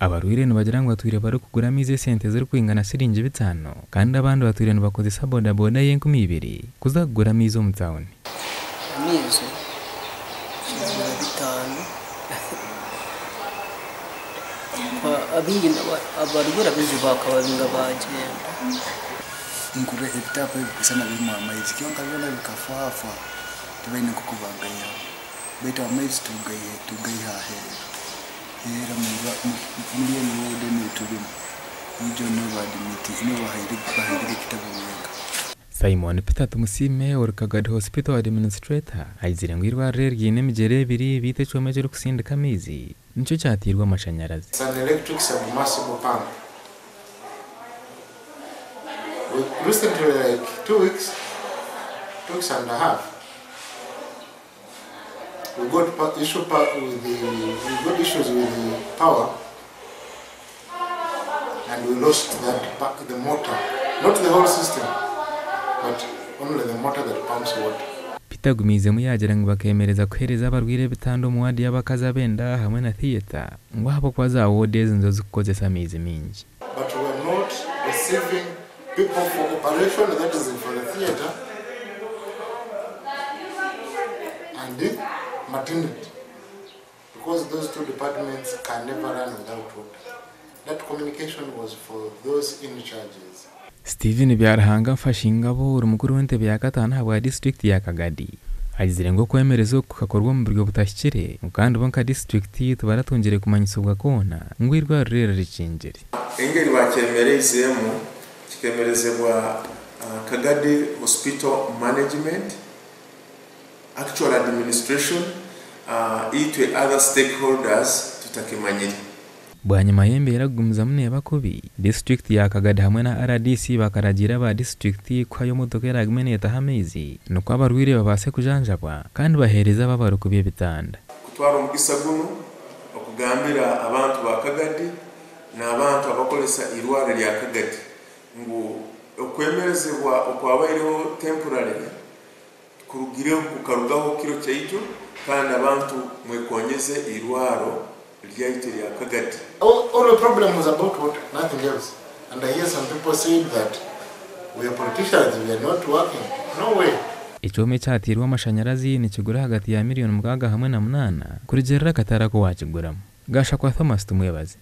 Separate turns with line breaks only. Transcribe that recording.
Abarwaire nibagira ngu batwire barikugura amaizi esente zirikwingana siringi 5 kandi abandi batwire nibakozesa bodaboda y'enkumibiri kuza kugura amaizi omu tawuni.
Amaizi tugura 5. Abaingi abarwaire abaingi bakababinga bagyenda.
Nkura ebitaapu ebikusana birimu amaizi kyonka byona bikafafa tibaine nk'okubagayihamu baitu amaizi tugaiha aheeru era muri enu woodi enu eyiturimu ijo nibo bahairege ekitabu wenka.
Simon Peter Tumusiime ori Kagadi Hospital Administrator agizire ngu eirwariro eri riine emigyera ebiri beitu ekyoma ekirikusindika amaizi nikyo kyateirwe amashanyarazi.
It's an electric submersible pump. We recently, like 2 weeks, 2 weeks and a half, we got issue with the we got issues with the power, and we lost the motor, not the whole system, but only the motor that pumps water.
Peter agumiizemu yagira ngu bakemereza kuheereza abarwaire ebitanda omu waadi y'abakazi abenda hamwe na theatre ngu ahabw'okuba za woodi ezi nizo zikukozesa amaizi mingi.
But we are not receiving people for operation, that is for the theatre, and the maternity, because those two departments can never run without water. That communication was for those in charges.
Steven Byaruhanga Mfashingabo ori mukuru w'entebe ya kataano ahabwa disitulikiti ya Kagadi agizire ngu okwemereza oku kukakorwa omu buryo butahikire ngu kandi bo nka disitulikiti tibaratungire kumanyisibwa kwona ngu eirwariro eri rikingire.
Engeri bakyemereizeemu kikemerezebwa Kagadi Hospital Management, actual administration, itwe other stakeholders tutakimanyire.
Bwanyima y'embeera kugumizamu neeba kubi, disitulikiti ya Kagadi hamwe na RDC bakaragiira aba disitulikiti kuhayo emotoka eragume neetaha amaizi nikwo abarwaire babaase kujanjabwa kandi baheereze abo abarikubya ebitanda.
Kutwara omugisa gunu okugambira abantu ba Kagadi n'abantu abakolesa irwaro lya Kagadi ngu okwemerezebwa okwabaireho temporarily kurugireho, kukarugaho kiro kyaitu, kandi abantu mwekonyeze irwaro lyaitu lya Kagadi.
All the problem was about water, nothing else. And I hear some people saying that we are politicians, we are not working. No way.
Ekyoma ekyateirwe amashanyarazi nikigura hagati ya miliyoni 6 hamwe na 8 kurugiirira akatare aku wakiguramu. Gashakwa Thomas Tumwebaze.